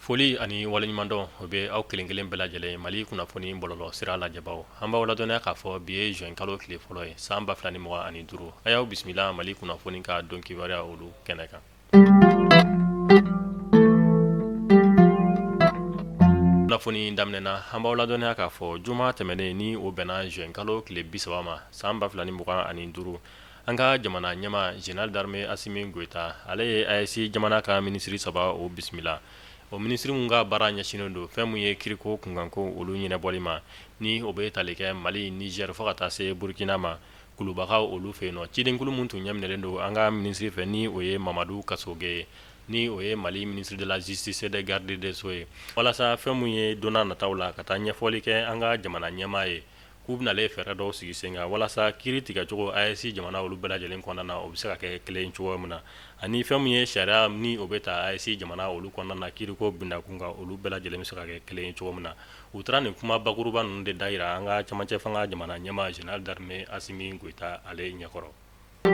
Foli ani waleɲumandɔn o bɛ aw kelen kelen bɛɛ lajɛlen Mali kunnafoni bɔlɔlɔ sira lajɛbaw. An b'aw ladɔnniya k'a fɔ bi ye juin kalo tile fɔlɔ ye san 2025. A y'aw bisimila Mali kunnafoni ka don kibaruya olu kɛnɛ kan. Kunnafoni daminɛ na, an b'aw ladɔnniya k'a fɔ juma tɛmɛnen ni o bɛnna juin kalo tile 30 ma san 2025, an ka jamana ɲɛmaa général d'armée Assimi Goïta, ale ye AES jamana ka minisiri saba o bisimila. O minisiri min ka baara ɲɛsinnen don fɛn min ye kiriko kunkanko olu ɲɛnabɔli ma, ni o bɛ tali kɛ Mali, Niger fo ka taa se Burkina ma, Kulubakaw olu fɛ yen nɔ. Cidenkulu min tun ɲɛminɛlen don an ka minisiri fɛ ni o ye Mamadu Kasoge ye, ni o ye Mali ministre de la justice et des gardes des sceaux ye, walasa fɛn min ye don nataw la ka taa ɲɛfɔli kɛ an ka jamana ɲɛmaa ye, k'u bɛnalen fɛɛrɛ dɔw sigi sen kan walasa kiiri tigɛcogo AES jamana olu bɛɛ lajɛlen kɔnɔna na, o bɛ se ka kɛ kelen cogo min na, ani fɛn min ye sariya ni o bɛ ta AES jamana olu kɔnɔna na kiiriko bindakun kan, olu bɛɛ lajɛlen bɛ se ka kɛ kelen cogo min na. U taara nin kuma bakuruba ninnu de da jira an ka cɛmancɛ fanga jamana ɲɛmaa général d'armée Assimi Goïta ale ɲɛkɔrɔ. An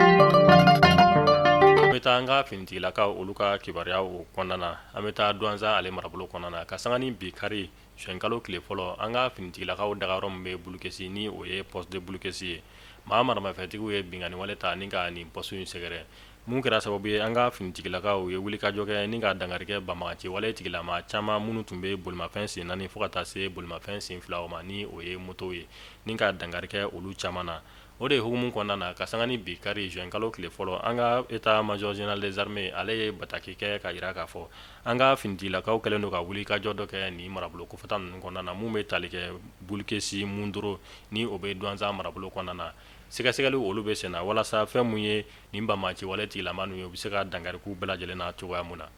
bɛ taa an ka finitigilakaw olu ka kibaruya o kɔnɔna na. An bɛ taa Douentza ale marabolo kɔnɔna na ka sanga ni bi kari juin kalo tile fɔlɔ, an ka finitigilakaw dagayɔrɔ min bɛ Bulukesi ni o ye poste de Bulukesi ye, maa maramafɛntigiw ye binkanni wale ta ni ka nin poste in sɛgɛrɛ, mun kɛra sababu ye an ka finitigilakaw ye wulikajɔ kɛ ni ka dankari kɛ banbaganci wale tigilama caman minnu tun bɛ bolimafɛn sen naani fo ka taa se bolimafɛn sen filaw ma ni o ye motow ye, ni ka dankari kɛ olu caman na. O de hukumu kɔnɔna na, ka sanga ni bi kari juin kalo tile fɔlɔ, an ka état major général des armées ale ye bataki kɛ ka jira k'a fɔ an ka finitigilakaw kɛlen don ka wulikajɔ dɔ kɛ nin marabolo kofɔta ninnu kɔnɔna na, mun bɛ tali kɛ Bulukesi, Mundoro ni o bɛ Douentza marabolo kɔnɔna na. Sɛgɛsɛgɛli olu bɛ senna walasa fɛn mun ye nin banbaganci wale tigilama ninnu ye, u bɛ se ka dankari k'u bɛɛ lajɛlen na cogoya mun na.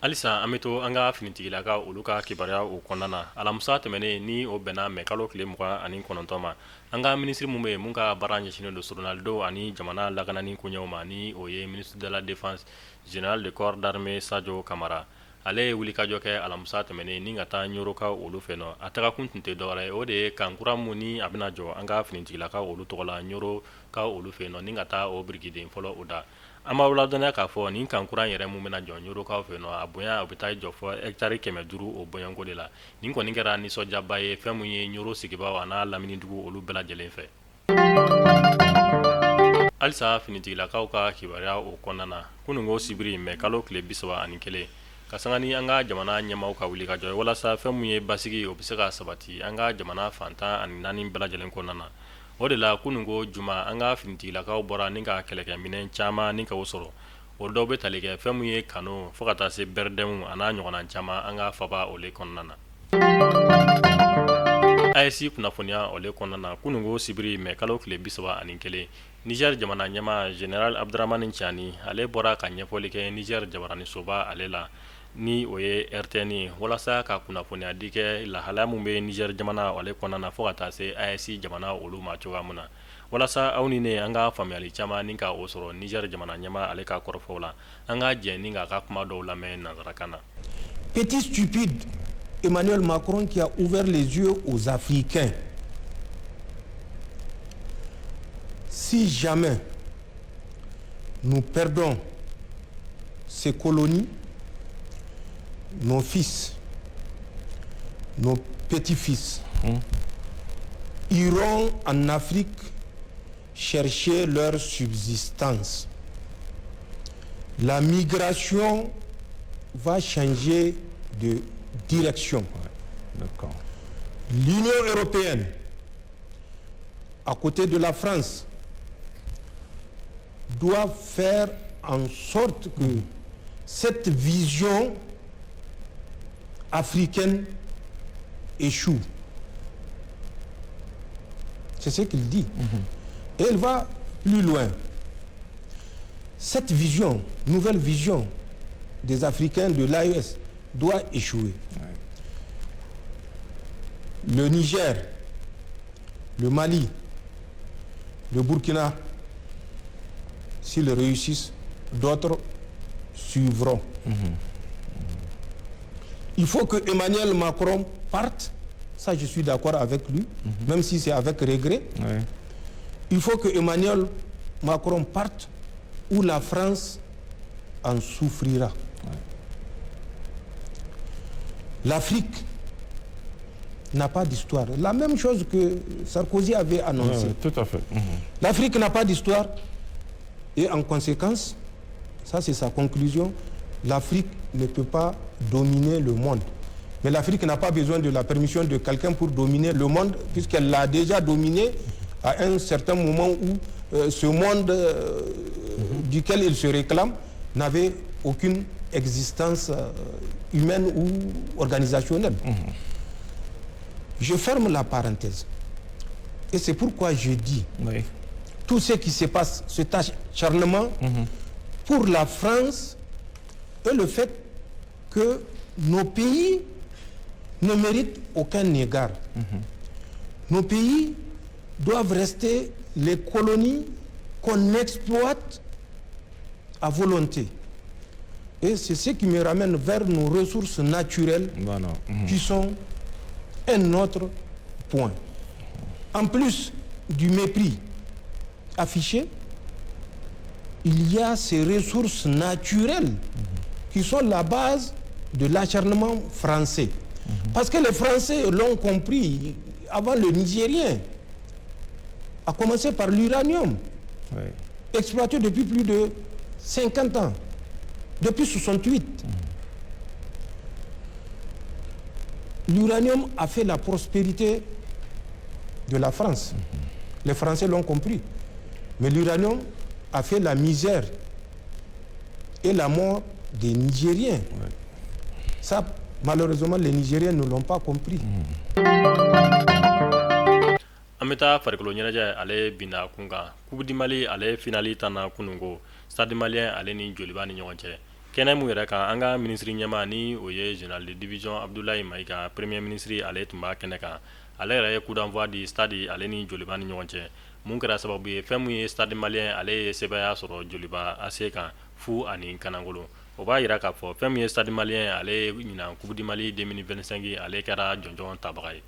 Halisa an bɛ to an ka finitigilakaw olu ka kibaruya o kɔnɔna na. Alamisa tɛmɛnen ni o bɛnna mɛ kalo tile 29 ma, an ka minisiri min bɛ yen mun ka baara ɲɛsinnen don soronalidonw ani jamana lakanani koɲɛw ma, ni o ye ministre de la défense général de corps d'armée Sadio Camara, ale ye wulikajɔ kɛ alamisa tɛmɛnen ni ka taa Ɲorokaw olu fɛ nɔ. A tagakun tun tɛ dɔwɛrɛ ye, o de ye camp kura mun ni a bɛna jɔ an ka finitigilakaw olu tɔgɔ la Ɲorokaw olu fɛ nɔ, ni ka taa o birikiden fɔlɔ o da. An b'aw ladɔnniya k'a fɔ nin camp kura yɛrɛ mun bɛna jɔ Ɲorokaw fɛ nɔ, a bonya o bɛ taa jɔ fɔ hectare 500 o bɔɲɔgɔnko de la. Nin kɔni kɛra nisɔndiyaba ye fɛn min ye Ɲoro sigibaaw an'a laminidugu olu bɛɛ lajɛlen fɛ. Halisa finitigilakaw ka kibaruya o kɔnɔna na, kununko sibiri mɛ kalo tile 31, ka sanga ni an ka jamana ɲɛmaaw ka wulikajɔ ye walasa fɛn min ye basigi o bɛ se ka sabati an ka jamana fan 14 bɛɛ lajɛlen kɔnɔna na. O de la kununko juma, an ka finitigilakaw bɔra ni ka kɛlɛkɛminɛn caman ni ka o sɔrɔ. O dɔw bɛ tali kɛ fɛn min ye kano fo ka taa se BRDM an'a ɲɔgɔnna caman an ka faba o le kɔnɔna na. AES kunnafoniya o le kɔnɔna na, kununko sibiri mɛ kalo tile 31, Niger jamana ɲɛmaa général Abdourahamane Tiani, ale bɔra ka ɲɛfɔli kɛ Niger jabaranisoba ale la, ni o ye RTN ye, walasa ka kunnafoniya di kɛ lahalaya min bɛ Niger jamana ale kɔnɔna na fo ka taa se AES jamana olu ma cogoya min na, walasa aw ni ne an ka faamuyali caman ni ka o sɔrɔ Niger jamana ɲɛmaa ale ka kɔrɔfɔw la, an ka jɛ ni k'a ka kuma dɔw lamɛn nansarakan na. Petit stupide Emmanuel Macron qui a ouvert les yeux aux Africains. Si jamais nous perdons ces colonies, nos fils, nos petits-fils iront en Afrique chercher leur subsistance. La migration va changer de direction. L'Union européenne, à côté de la France, doit faire en sorte que cette vision africaine échoue. C'est ce qu'il dit. Et il va plus loin. Cette vision, nouvelle vision des Africains de l'AES doit échouer. Le Niger, le Mali, le Burkina, s'ils réussissent, d'autres suivront. Il faut que Emmanuel Macron parte, ça je suis d'accord avec lui, même si c'est avec regret. Il faut que Emmanuel Macron parte ou la France en souffrira. L'Afrique n'a pas d'histoire. La même chose que Sarkozy avait annoncé. Oui, tout à fait. L'Afrique n'a pas d'histoire et en conséquence, ça c'est sa conclusion, l'Afrique ne peut pas dominer le monde. Mais l'Afrique n'a pas besoin de la permission de quelqu'un pour dominer le monde, puisqu'elle l'a déjà dominé à un certain moment où ce monde duquel il se réclame n'avait aucune existence humaine ou organisationnelle. Je ferme la parenthèse. Et c'est pourquoi je dis, tout ce qui se passe, cet acharnement pour la France et le fait que nos pays ne méritent aucun égard. Nos pays doivent rester les colonies qu'on exploite à volonté. Et c'est ce qui me ramène vers nos ressources naturelles qui sont un autre point. En plus du mépris affiché, il y a ces ressources naturelles qui sont la base de l'acharnement français. Parce que les Français l'ont compris avant le Nigérien, à commencer par l'uranium, exploité depuis plus de 50 ans, depuis 68. L'uranium a fait la prospérité de la France. Les Français l'ont compris. Mais l'uranium a fait la misère et la mort des Nigériens. Ça, malheureusement, les Nigériens ne l'ont pas compris. An bɛ taa farikolo ɲɛnajɛ ale binda kun kan. Coupe du Mali ale finale tanna kununko, Stade Malien ale ni Joliba ni ɲɔgɔn cɛ. Kɛnɛ mun yɛrɛ kan, an ka minisiri ɲɛmaa ni o ye général de division Abdoulaye Maïga, premier ministre, ale tun b'a kɛnɛ kan. Ale yɛrɛ ye coup d'envoi di Stade ale ni Joliba ni ɲɔgɔn cɛ, mun kɛra sababu ye fɛn mun ye Stade Malien ale ye sebaaya sɔrɔ Joliba AC kan 0-1. O b'a yira k'a fɔ fɛn min ye Stade Malien ale ye ɲinan Coupe du Mali 2025 ale kɛra jɔnjɔn tabaga ye.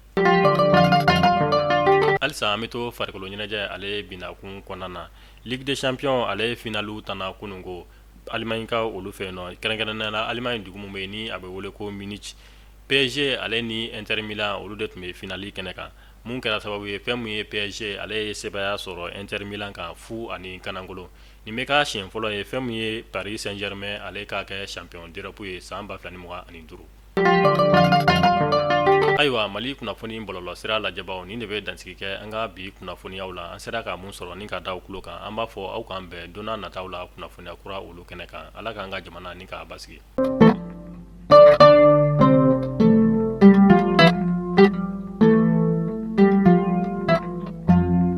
Halisa an bɛ to farikolo ɲɛnajɛ ale bindakun kɔnɔna na. Ligue des champions ale finaliw tanna kununko Allemagne ka olu fɛ yen nɔ, kɛrɛnkɛrɛnnenya la Allemagne dugu min bɛ yen ni a bɛ wele ko Munich. PSG ale ni Inter Milan, olu de tun bɛ finali kɛnɛ kan. Mun kɛra sababu ye fɛn mun ye PSG ale ye sebaaya sɔrɔ Inter Milan kan 0-1. Nin bɛ k'a siɲɛ fɔlɔ ye fɛn min ye Paris Saint-Germain ale k'a kɛ champion d'Europe ye san 2025. Ayiwa, Mali kunnafoni bɔlɔlɔsira lajɛbaw, nin de bɛ dansigi kɛ an ka bi kunnafoniyaw la. An sera ka mun sɔrɔ ni ka da tulo kan, an b'a fɔ aw k'an bɛn don nataw la kunnafoniya kura olu kɛnɛ kan. Ala k'an ka jamana ni k'a basigi.